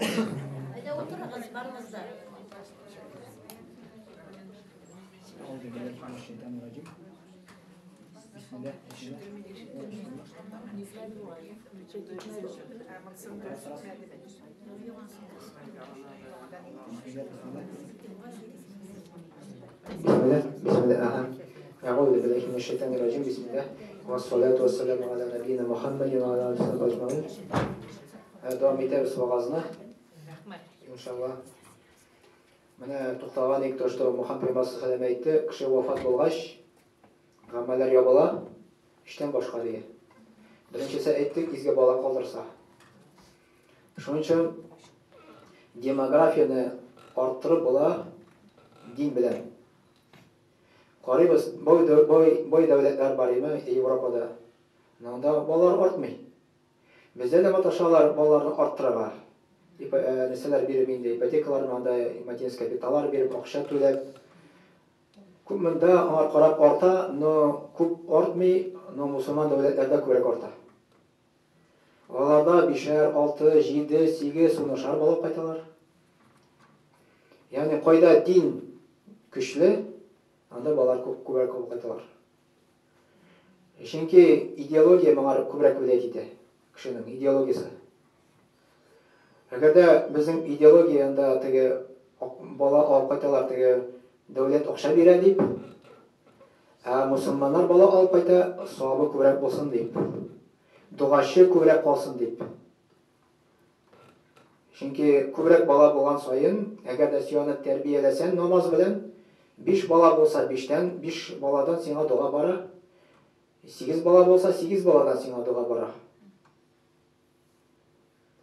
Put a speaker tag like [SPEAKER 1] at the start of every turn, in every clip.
[SPEAKER 1] Әйдә утырыгыз, барыгыз да.
[SPEAKER 2] Бисмилlah, бисмилlah, ага. Әгъузу биллаһи минәш шайтанир раҗим. Бисмилlah. Вассалату вассаламу аля набийна Мухаммадин ва аля алихи ва сахбихи аҗмаин. Дәвам итәбез вагазны.
[SPEAKER 1] Рәхмәт.
[SPEAKER 2] Иншалла. Менә тукталган идек, то, что Мухаммад пәйгамбәр саллаллаху алейһи әйтте, кеше вафат булгач, гамәлләр ябыла, эштән башка дигән. Беренчесе әйттек, изге бала калдырса. Шуның өчен демографияне арттырып була дин белән. Карыйбыз, бай, бай, бай дәүләтләр бар име Европада. Анда балалар артмый. Бездә дә маташалар балаларны арттырырга. Нәрсәләр биреп инде, ипотекалар анда материнский капиталлар биреп, акча түләп. Күп монда аңар карап арта, но күп артмый, но мусульман дәүләтләрдә күбрәк арта. Аларда бишәр, алты, җиде, сигез, унышар бала кайталар. Ягъни кайда дин көчле, анда балалар күп күбрәк алып кайталар. Чөнки идеология моңа күбрәк влиять итә, кешенең идеологиясе. Әгәр дә безнең идеология анда теге бала алып кайталар, теге дәүләт акча бирә дип, ә мусульманнар бала алып кайта, савабы күбрәк булсын дип, догачы күбрәк калсын дип. Чөнки күбрәк бала булган саен, әгәр дә син аны тәрбияләсәң намаз белән, биш бала булса, биштән, биш баладан сиңа дога бара. Сигез бала булса, сигез баладан сиңа дога бара.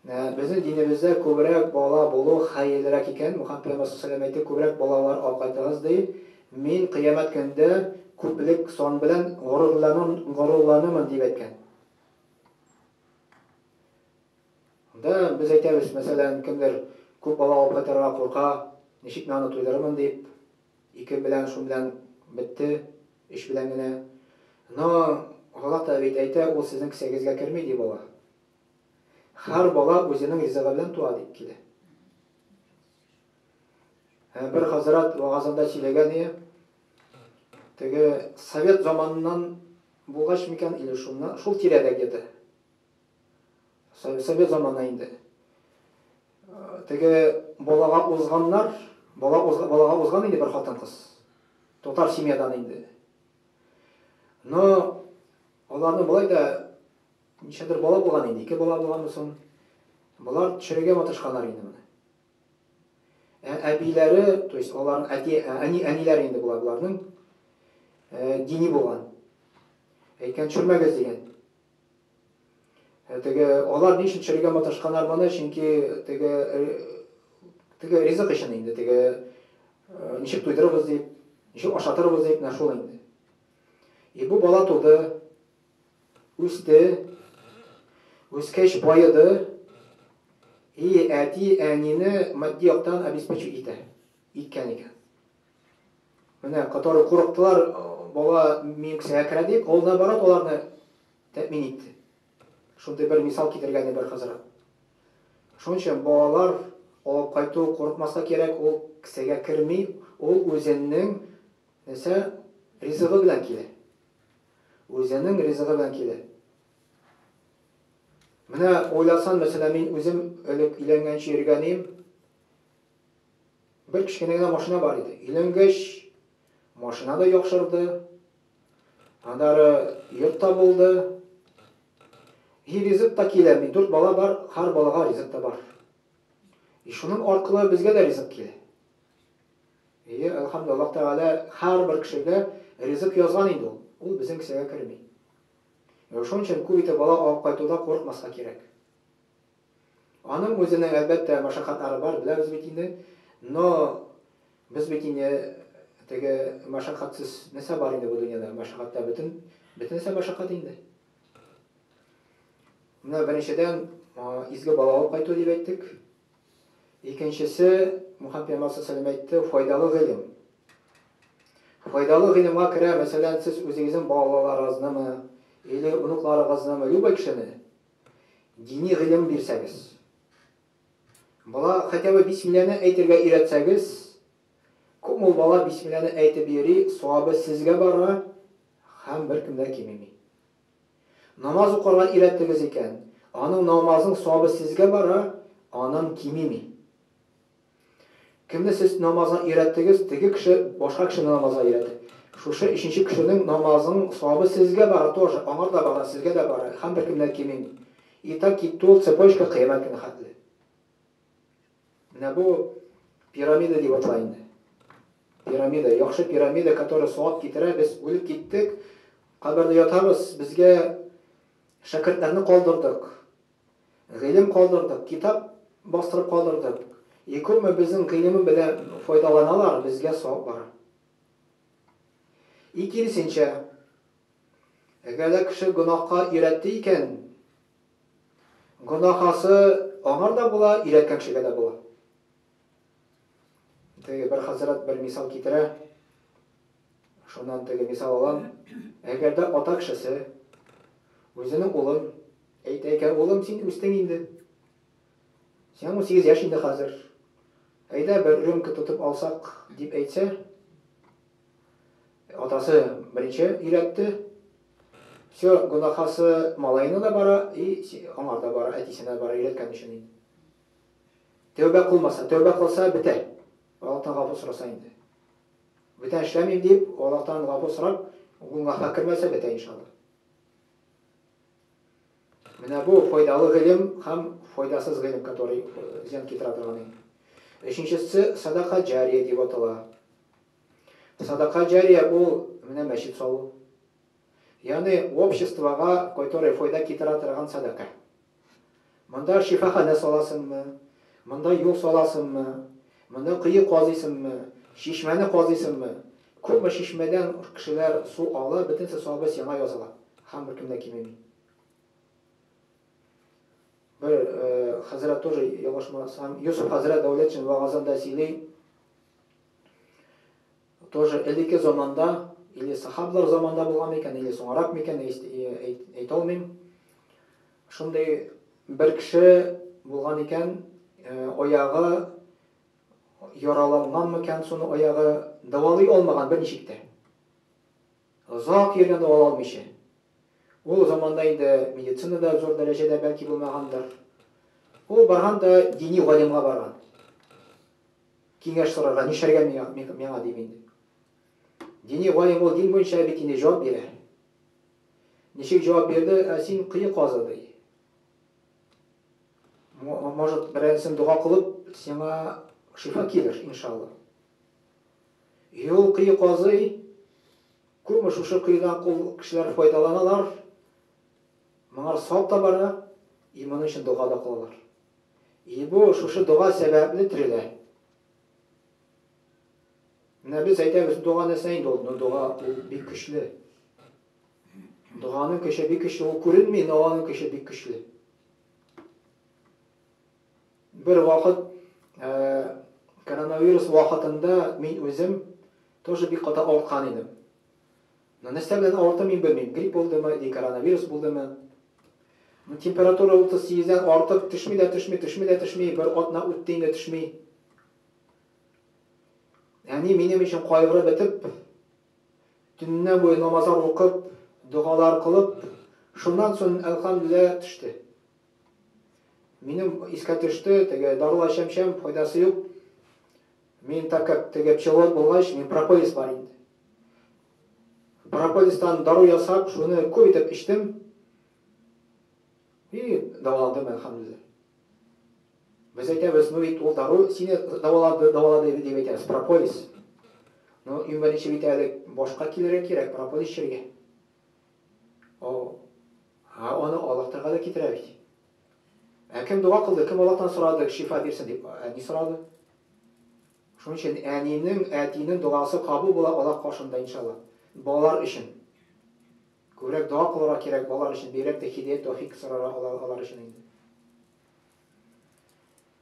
[SPEAKER 2] Безнең динебездә күбрәк бала булу хәерлерәк икән. Мухаммад пәйгамбәр саллаллаху алейһи әйтте, күбрәк балалар алып кайтыгыз, ди. Мин кыямәт көнендә күплек сан белән горурланырмын, дип әйткән. Да, без әйтәбез, мәсәлән, кемдер күп бала алып кайтырга курка, ничек мин аны туйдырырмын дип, ике белән, шун белән бетте, өч белән генә. Но Аллаһ та бит әйтә, ул сезнең кесәгезгә керми, ди бала. Һәр бала үзенең ризыгы белән туа дип килә. Бер хәзрәт вагазында сөйләгән иде, теге совет заманыннан булгач микән или шуннан, шул тирәдә где-то. Совет заманы инде. Теге балага узганнар, бала узга, балага узган инде бер хатын-кыз. Татар семьядан инде. Но аларны болай да ничәдер бала булган инде, ике бала булганмы соң? Болар төшерергә маташканнар инде моны. Ә әбиләре, то есть аларның әти, әни, әниләре инде була боларның, дини булган. Әйткән төшермәгез дигән. Теге алар ни өчен төшерергә маташканнар моны? Чөнки теге теге ризык өчен инде, теге ничек туйдырырбыз дип, ничек ашатырбыз дип, менә шул инде. И бу бала туды, үсте, үскәч баеды, и әти әнине матди яктан обеспечивать итә, иткән икән. Менә, которые курыктылар, бала минем кесәгә керә дип, ул наоборот аларны тәэмин итте. Шундый бер мисал китергән бер хәзрәт. Шуның өчен балалар алып кайту курыкмаска кирәк, ул кесәгә керми, ул үзенең нәрсә ризыгы белән килә. Үзенең ризыгы белән килә. Менә уйласан, мәсәлән, мин үзем элек өйләнгәнче йөргән идем. Бер кечкенә генә машина бар иде. Өйләнгәч, машина да яхшырды. Аннары йорт та булды. И ризык та килә. Мин дүрт бала бар, һәр балага ризык та бар. И шуның аркылы безгә дә ризык килә. И әлхәмдүлилләһ, Аллаһ Тәгалә һәрбер кешегә ризык язган инде ул. Ул безнең кесәгә керми. Шуның өчен күп итеп бала алып кайтуда курыкмаска кирәк. Аның үзенең, әлбәттә, мәшәкатьләре бар, беләбез бит инде. Но без бит инде теге мәшәкатьсез нәрсә бар инде бу дөньяда? Мәшәкатьтә бөтен бөтен нәрсә мәшәкать инде. Менә беренчедән изге бала алып кайту дип әйттек. Икенчесе, Мухаммад пәйгамбәр саллаллаху әйтте, файдалы гыйлем. Файдалы гыйлемгә керә, мәсәлән, сез үзегезнең балаларыгызнымы или внукларыгызнымы, любой кешене дини гыйлем бирсәгез. Бала хотя бы бисмилләне әйтергә өйрәтсәгез, күпме ул бала бисмилләне әйтеп йөри, савабы сезгә бара һәм беркем дә кимеми. Намаз укырга өйрәттегез икән, аның намазының савабы сезгә бара, аннан кимеми. Кемне сез намазга өйрәттегез, теге кеше башка кешене намазга өйрәтә. Шушы өченче кешенең намазының савабы сезгә бара тоже, аңар да бара, сезгә дә бара һәм беркем дә кимеми. И так китте ул цепочка кыямәт көне хәтле. Менә бу пирамида дип атала инде. Пирамида, яхшы пирамида, которая савап китерә, без үлеп киттек, кабердә ятабыз, безгә шәкертләрне калдырдык, гыйлем калдырдык, китап бастырып калдырдык. И күпме безнең гыйлеме белән файдаланалар, безгә савап бара. И киресенчә, әгәр дә кеше гөнаһка өйрәтте икән, гөнаһасы аңар да була, өйрәткән кешегә дә була. Теге бер хәзрәт бер мисал китерә. Шуннан теге мисал алам. Әгәр дә ата кешесе үзенең улын әйтә икән, улым, син үстең инде. Сиңа 18 яшь инде хәзер. Әйдә бер рюмка тотып алсак, дип әйтсә, атасы беренче өйрәтте. Все, гөнаһасы малаена да бара, и аңар да бара, әтисенә бара өйрәткән өчен инде. Тәүбә кылмаса, тәүбә кылса бетә. Аллаһтан гафу сораса инде. Бүтән эшләмим дип, Аллаһтан гафу сорап, гөнаһка кермәсә бетә иншалла. Менә бу файдалы гыйлем һәм файдасыз гыйлем, который зыян китерә торган инде. Өченчесе садака җария дип атала. Садака җария ул менә мәчет салу. Ягъни обществога, который файда китерә торган садака. Монда шифаханә саласыңмы? Монда юл саласыңмы? Монда кое казыйсыңмы? Чишмәне казыйсыңмы? Күпме чишмәдән кешеләр су ала, бөтенесе савабы сиңа языла. Һәм беркем дә кимеми. Бер хәзрәт тоже ялгышмасам, Юсуф хәзрәт Дәүләтшин вагазында сөйли. Тоже элекке заманда, или сахаблар заманда булган микән, или соңрак микән, әйтә алмыйм. Шундый бер кеше булган икән, аягы яраланган микән, шуны аягы дәвалый алмаган берничек тә. Озак йөргән дәвалый алмыйча. Ул заманда инде медицина да зур дәрәҗәдә бәлки булмагандыр. Ул барган да дини галимгә барган. Киңәш сорарга, нишләргә миңа, миңа дип инде. Дини галим ул дин буенча бит инде җавап бирә. Ничек җавап бирде? Ә син кое казы, ди. Может, берәрсен дога кылып, сиңа шифа килер, иншалла. И ул кое казый, күпме шушы коедан кул кешеләр файдаланалар, моңар савап та бара, и моның өчен дога да кылалар. И бу шушы дога сәбәпле терелә. Менә без әйтәбез, дога нәрсә инде ул? Но дога ул бик көчле. Доганың көче бик көчле, ул күренми, но аның көче бик көчле. Бер вакыт коронавирус вакытында мин үзем тоже бик каты авырткан идем. Но нәрсә белән авырттым мин белмим. Грипп булдымы, или коронавирус булдымы. Ну, температура 38-дән артык төшми дә төшми, төшми дә төшми, бер атна үтте инде төшми. Әни минем өчен кайгырып бетеп, төннә буе намазлар укып, догалар кылып, шуннан соң әлхәмдүлилләһ төште. Минем искә төште, теге дарулар эчәм-эчәм, файдасы юк. Мин так как теге пчеловод булгач, мин прополис бар инде. Прополистан дару ясап, шуны күп итеп эчтем. И дәваландым, әлхәмдүлилләһ. Без әйтәбез, ну бит ул дару сине дәвалады, дәвалады дип әйтәбез, прополис. Ну, иң беренче бит әле башка килергә кирәк, прополис эчәргә. О, а аны Аллаһ Тәгалә китерә бит. Ә кем дога кылды, кем Аллаһтан сорады, шифа бирсен дип, әни сорады. Шуның өчен әнинең, әтинең догасы кабул була Аллаһ каршында, иншалла. Балалар өчен. Күбрәк дога кылырга кирәк балалар өчен, бигрәк тә һидәят, тәүфик сорарга алар өчен инде.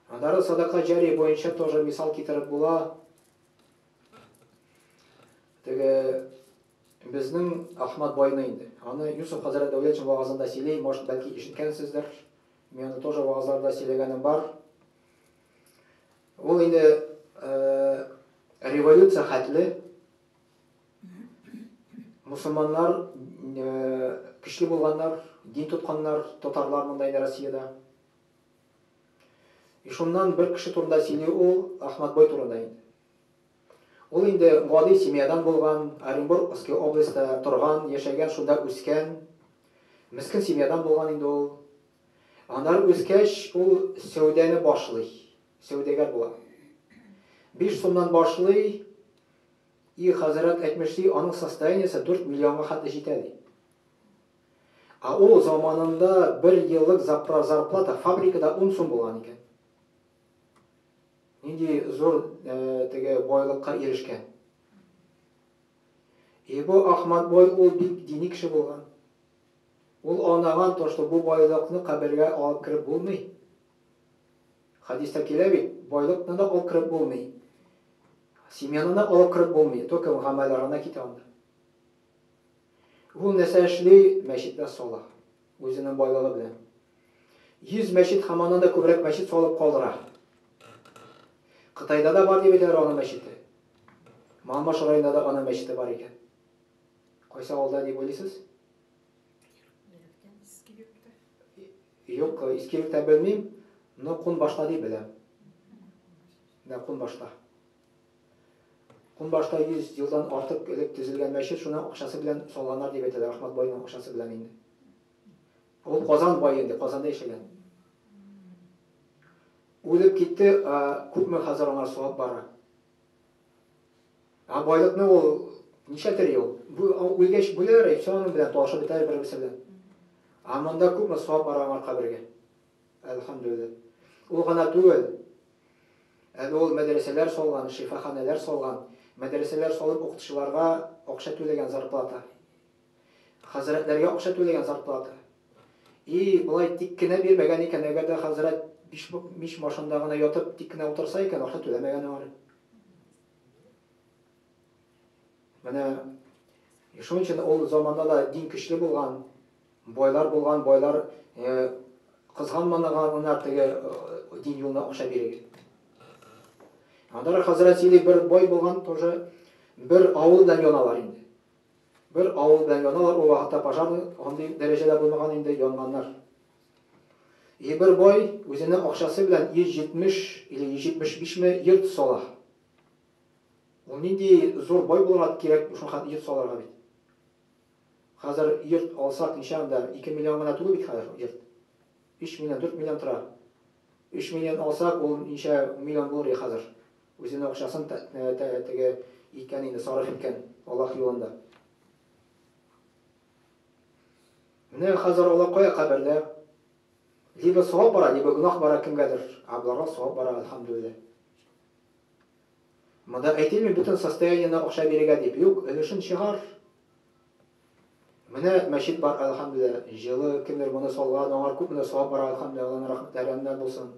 [SPEAKER 2] Аннары садака җария буенча тоже мисал китереп була. Теге безнең Ахмад байны инде. Аны Юсуф хәзрәт Дәүләтшин вагазында сөйли, может, бәлки ишеткәнсездер. Мин аны тоже вагазларда сөйләгәнем бар. Ул инде революция хәтле мусульманнар көчле булганнар, дин тотканнар, татарлар монда инде Россиядә. И шуннан бер кеше турында сөйли ул, Ахмат бай турында инде. Ул инде гади семьядан булган, Оренбургский областьта торган, яшәгән, шунда үскән. Мескен семьядан булган инде ул. Аннары үскәч, ул сәүдәне башлый, сәүдәгәр була. 5 сумнан башлый, и хәзрәт әйтмешли, аның состояниесе 4 миллионга хәтле җитә ди. Ә ул заманында бер еллык зарплата фабрикада 10 сум булган икән. Нинди зур теге байлыкка ирешкән. И бу Ахмат бай ул бик дини кеше булган. Ул аңлаган то, что бу байлыкны кабергә алып кереп булмый. Хадистә килә бит, байлыкны да алып кереп булмый. Семьяны да алып кереп булмый, только гамәлләр генә китә анда. Ул нәрсә эшли? Мәчетләр сала. Үзенең байлыгы белән. 100 мәчет һәм аннан да күбрәк мәчет салып калдыра. Кытайда да бар дип әйтәләр аның мәчете. Малмыж районында да аның мәчете бар икән. Кайсы авылда дип уйлыйсыз? Юк, Иске белмим, но Кунбашта дип беләм. Да, Кунбашта. Кунбашта 100 елдан артык элек төзелгән мәчет, шуның акчасы белән салганнар дип әйтәләр, Ахмат байның акчасы белән инде. Ул Казан бае инде, Казанда яшәгән. Үлеп китте, күпме хәзер аңа савап бара. Ә байлыкны ул ничәтер ел, үлгәч бүләр, и все аның белән талашып бетәр бер-берсе белән. Ә монда күпме савап бара аңар кабергә. Әлхәмдүлилләһ. Ул гына түгел, әле ул мәдрәсәләр салган, шифаханәләр салган, мәдрәсәләр салып укытучыларга акча түләгән зарплата. Хәзрәтләргә акча түләгән зарплата. И болай тик кенә бирмәгән икән, әгәр дә хәзрәт мич башында гына ятып тик кенә утырса икән, акча түләмәгән аңар. Менә шуның өчен ул заманда да дин көчле булган, байлар булган, байлар кызганмаганнар теге дин юлына акча бирергә. Аннары хәзрәт сөйли, бер бай булган тоже бер авыл белән яналар инде. Бер авыл белән яналар, ул вакытта пожар андый дәрәҗәдә булмаган инде, янганнар. И бер бай үзенең акчасы белән 170 или 175 ме йорт сала. Ул нинди зур бай булырга кирәк шул хәтле йорт салырга бит. Хәзер йорт алсак ничә анда 2 миллион гына түгел бит хәзер йорт. 3 миллион, 4 миллион тора. 3 миллион алсак, ул ничә миллион булыр хәзер. Үзенең акчасын теге иткән инде, сарыф иткән Аллаһ юлында. Менә хәзер алар кая кабердә? Либо савап бара, либо гөнаһ бара кемгәдер. Ә боларга савап бара, әлхәмдүлилләһ. Монда әйтелми бөтен состояниене акча бирергә дип. Юк, өлешен чыгар. Менә мәчет бар, әлхәмдүлилләһ. Җылы, кемдер моны салган, аңар күпме савап бара, әлхәмдүлилләһ, Аллаһның рәхмәтләре янында булсын.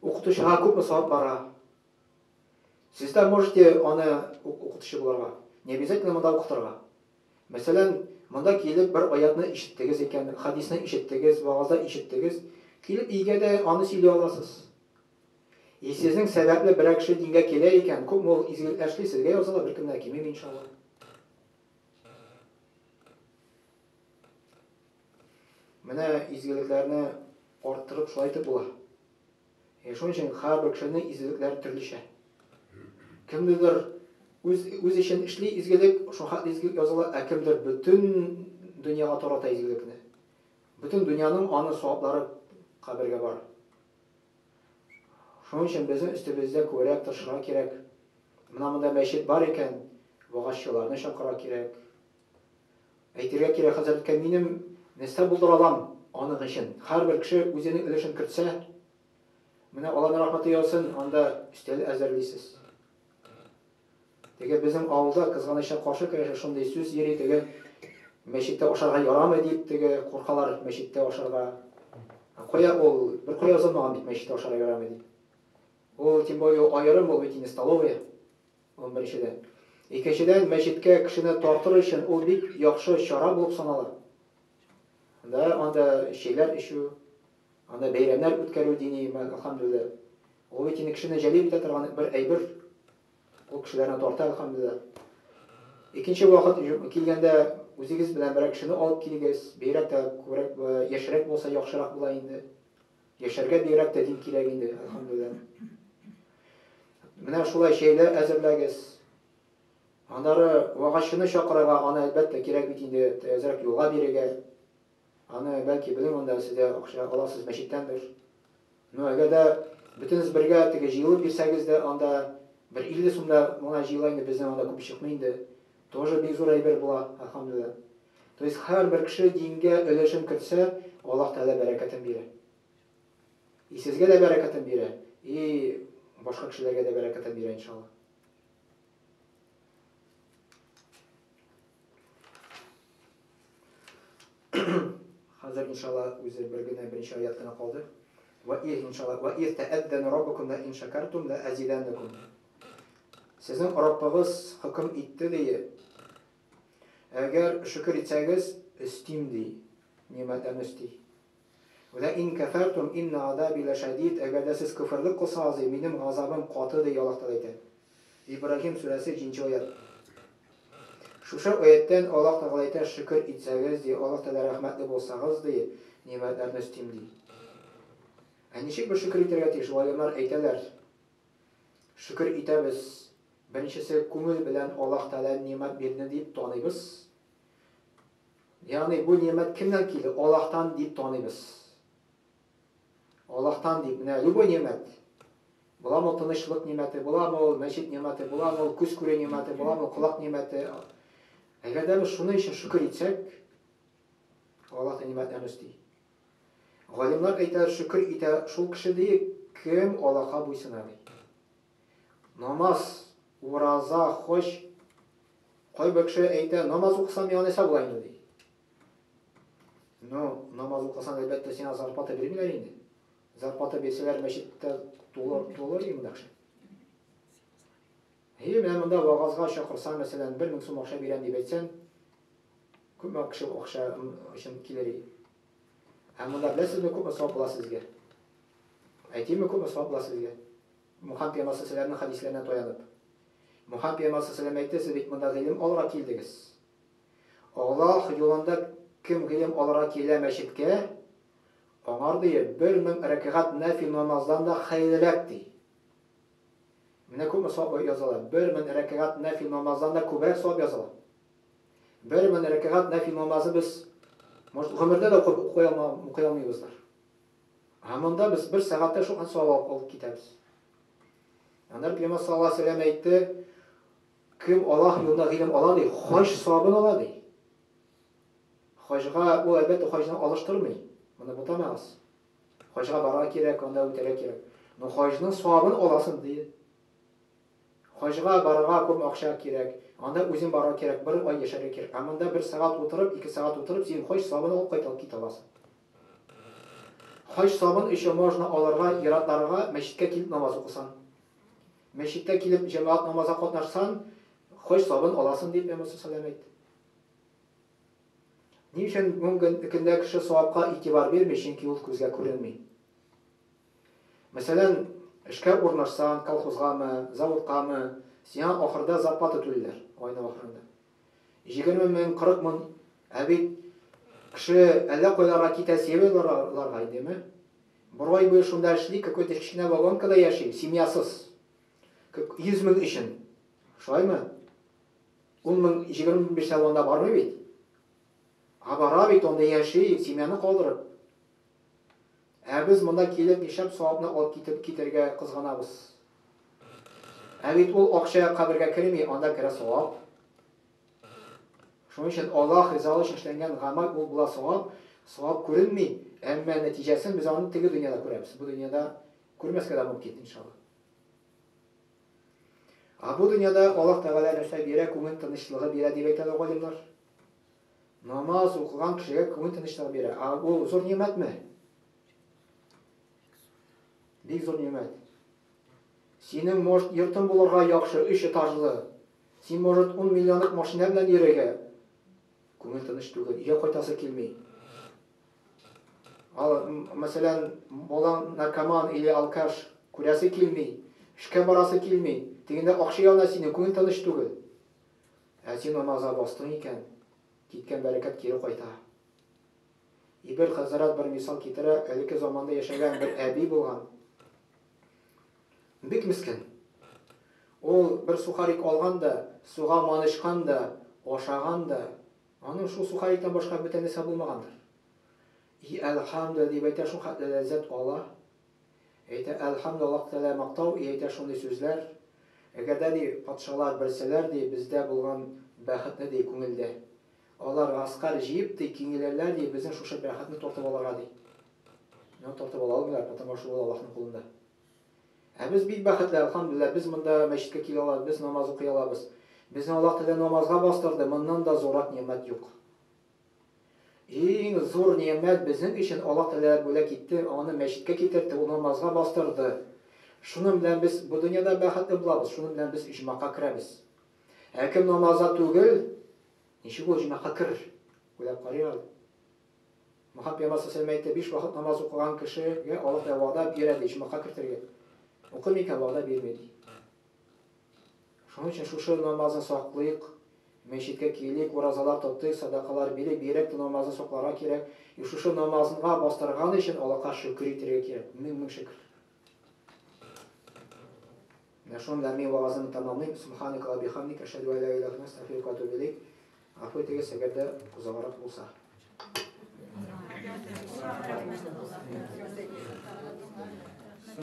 [SPEAKER 2] Укытучыга күпме савап бара. Сез дә можете аны укытучы булырга. Не обязательно монда укытырга. Мәсәлән, монда килеп бер аятны ишеттегез икән, хадисны ишеттегез, вагазда ишеттегез, килеп өйгә дә аны сөйли аласыз. И сезнең сәбәпле берәр кеше дингә килә икән, күпме ул изгелекләр эшли, сезгә языла, беркемнән кимеми, иншалла. Менә изгелекләрне арттырып шулай итеп була. Шуның өчен һәрбер кешенең изгелекләре төрлечә. Кемдер үз үз өчен эшли изгелек, шул хәтле изгелек языла, ә кемдер бөтен дөньяга тарата изгелекне. Бөтен дөньяның аны саваплары кабергә бар. Шуның өчен безнең өстебездә күбрәк тырышырга кирәк. Менә монда мәчет бар икән, вагазчыларны чакырырга кирәк. Әйтергә кирәк хәзрәткә, минем нәрсә булдыра алам аның өчен. Һәрбер кеше үзенең өлешен кертсә, менә Аллаһның рәхмәте яусын, анда өстәл әзерлисез. Теге безнең авылда кызганычка каршы конечно шундый сүз йөри, теге мәчеттә ашарга ярамый дип, теге куркалар мәчеттә ашарга. Кая ул, бер кая язылмаган бит мәчеттә ашарга ярамый дип. Ул тем более аерым ул бит инде столовая. Ул беренчедән. Икенчедән, мәчеткә кешене тартыр өчен ул бик яхшы чара булып санала. Анда анда чәйләр эчү, анда бәйрәмнәр үткәрү дини, әлхәмдүлилләһ. Ул бит инде кешене җәлеп итә торган бер әйбер. Ул кешеләрне тарта, әлхәмдүлилләһ. Икенче вакыт килгәндә үзегез белән берәр кешене алып килегез. Бигрәк тә күбрәк яшьрәк булса яхшырак була инде. Яшәргә бигрәк тә дин кирәк инде, әлхәмдүлилләһ. Менә шулай чәйләр әзерләгез. Аннары вагазчыны чакырырга, аны әлбәттә кирәк бит инде, әзрәк юлга бирергә. Аны бәлки белем анда сездә акча аласыз мәчеттәндер. Ну әгәр дә бөтенегез бергә теге җыелып бирсәгез дә анда бер 50 сум да моңа җыела инде безнең анда күп чыкмый инде. Тоже бик зур әйбер була, әлхәмдүлилләһ. То есть һәрбер кеше дингә өлешен кертсә, Аллаһ Тәгалә бәрәкәтен бирә. И сезгә дә бәрәкәтен бирә, и башка кешеләргә дә бәрәкәтен бирә иншаллаһ. Хәзер иншалла үзе бер генә берничә аят кына калды. Ва из иншалла ва из тәәддән раббукум ла ин шакартум ла азиданнакум. Сезнең Раббыгыз хөкем итте ди. Әгәр шөкер итсәгез, өстим ди. Нимәтләрне өсти. Вә ин кәфәртум инна адаби ләшәдид, әгәр дә сез көферлек кылсагыз, ди, минем газабым каты, ди, Аллаһ Тәгалә әйтә. Ибраһим сүрәсе, 7 аять. Шушы аяттән Аллаһ Тәгалә әйтә, шөкер итсәгез, ди, Аллаһ Тәгалә рәхмәтле булсагыз, ди, нимәтләрне өстим, ди. Ә ничек без шөкер итәргә тиеш? Галимнар әйтәләр, шөкер итәбез, беренчесе, күңел белән Аллаһ Тәгалә нимәт бирде дип таныйбыз. Ягъни бу нимәт кемнән килде? Аллаһтан дип таныйбыз. Аллаһтан дип, менә любой нимәт. Буламы ул тынычлык нимәте, буламы ул мәчет нимәте, буламы ул күз күрү нимәте, буламы ул колак нимәте. Әгәр дә без шуны өчен шөкер итсәк, Аллаһ та нимәтләрне өсти. Галимнәр әйтә, шөкер итә шул кеше ди, кем Аллаһка буйсына ди. Намаз, ураза, хаҗ. Кайбер кеше әйтә, намаз укысам, миңа нәрсә була инде, ди. Ну, намаз укысаң, әлбәттә, сиңа зарплата бирмиләр инде. Зарплата бирсәләр, мәчеттә тулыр, тулыр инде кеше. Һи, менә монда вагазга чакырсаң, мәсәлән, 1000 сум акча бирәм дип әйтсәң, күпме кеше акча өчен килер иде. Ә монда беләсезме, күпме савап була сезгә? Әйтимме, күпме савап була сезгә? Мухаммед пәйгамбәр саллаллаһу хәдисләренә таянып. Мухаммед пәйгамбәр саллаллаһу әйтте, сез бит монда гыйлем алырга килдегез. Аллаһ юлында кем гыйлем алырга килә мәчеткә, аңар ди, 1000 рәкәгать нәфил намаздан да хәерлерәк ди. Менә күпме савап языла. 1000 рәкәгать нәфил намаздан да күбрәк савап языла. 1000 рәкәгать нәфил намазы без, может, гомердә дә укый алмыйбыздыр. Ә монда без бер сәгатьтә шул савап алып китәбез. Аннары Пәйгамбәр саллаллаһу алейһи вәсәлләм әйтте, кем Аллаһ юлында гыйлем ала ди, хаҗ савабын ала ди. Хаҗга ул әлбәттә хаҗны алыштырмый. Моны бутамагыз. Хаҗга барырга кирәк, анда үтәргә кирәк. Но хаҗның савабын аласың ди. Хаҗга барырга күп акча кирәк. Анда үзең барырга кирәк, бер ай яшәргә кирәк. Ә монда бер сәгать утырып, ике сәгать утырып, син хаҗ савабын алып кайта китә аласың. Хаҗ савабын еще можно алырга иратларга мәчеткә килеп намаз укысан. Мәчеттә килеп җәмәгать намазга катнашсан, хаҗ савабын аласың дип Пәйгамбәр саллаллаһу әйтте. Ни өчен бүгенге көндә кеше савапка игътибар бирми? Чөнки ул күзгә күренми. Мәсәлән, эшкә урнашсаң, колхозгамы, заводкамы, сиңа ахырда зарплата түлиләр, айның ахырында. 20 мең, 40 мең, ә бит кеше әллә кайларга китә, северларга индеме? Бер ай буе шунда эшли, какой-то кечкенә вагонкада яши, семьясыз. 100 мең өчен. Шулаймы? 10 мең, 20 мең бирсә, анда бармый бит. Ә бара бит, анда яши, семьяны калдырып. Ә без монда килеп нишләп савапны алып китеп китәргә кызганабыз? Ә бит ул акча кабергә керми, анда керә савап. Шуның өчен Аллаһ ризалыгы өчен эшләнгән гамәл ул була савап. Савап күренми, әмма нәтиҗәсен без аны теге дөньяда күрәбез. Бу дөньяда күрмәскә дә мөмкин, иншалла. Ә бу дөньяда Аллаһ Тәгалә нәрсә бирә? Күңел тынычлыгы бирә дип әйтәләр галимнәр. Намаз укыган кешегә күңел тынычлыгы бирә. Ә бу зур нимәтме? Бик зур нимәт. Синең, может, йортың булырга яхшы, өч этажлы. Син, может, 10 миллионлык машина белән йөрергә. Күңел тыныч түгел, өйгә кайтасы килми. Ал, мәсәлән, балаң наркоман или алкаш. Күрәсе килми, эшкә барасы килми. Тегендә акча яна синең, күңел тыныч түгел. Ә син намазга бастың икән, киткән бәрәкәт кире кайта. И бер хәзрәт бер мисал китерә, элекке заманда яшәгән бер әби булган. Бик мескен. Ул бер сухарик алган да, суга манычкан да, ашаган да, аның шул сухариктан башка бүтән нәрсә булмагандыр. И әлхәмдүлилләһ дип әйтә, шул хәтле ләззәт ала. Әйтә, әлхәмдүлилләһ, Аллаһ Тәгалә мактау, и әйтә шундый сүзләр. Әгәр дә, ди, патшалар белсәләр, ди, бездә булган бәхетне, ди, күңелдә. Алар гаскәр җыеп, ди, киңеләләр, ди, безнең шушы бәхетне тартып алырга, ди. Но тартып ала алмыйлар, потому что ул Аллаһның кулында. Ә без бик бәхетле, әлхәмдүлилләһ, без монда мәчеткә килә алабыз, без намаз укый алабыз. Безне Аллаһ Тәгалә намазга бастырды, моннан да зуррак нигъмәт юк. Иң зур нигъмәт безнең өчен Аллаһ Тәгалә бүләк итте, аны мәчеткә китертте, ул намазга бастырды. Шуның белән без бу дөньяда бәхетле булабыз, шуның белән без оҗмахка керәбез. Ә кем намазда түгел, ничек ул оҗмахка керер? Уйлап карыйк әле. Мөхәммәд пәйгамбәр саллаллаһу алейһи әйтте, биш вакыт намаз укыган кешегә Аллаһ Тәгалә вәгъдә бирә ди, оҗмахка кертергә. Укымый икән, вәгъдә бирми ди. Шуның өчен шушы намазны саклыйк, мәчеткә килик, уразалар тотыйк, садакалар бирик, бигрәк тә намазны сакларга кирәк. И шушы намазга бастырган өчен Аллаһка шөкер итәргә кирәк. Мең-мең шөкер. Менә шуның белән мин вәгаземне тәмамлыйм. Субханaka ва бихамдик, әшһәду ан ла илаһа илля анта, астагфирука ва атубу илейк. Гафу итегез, әгәр дә озаграк булса.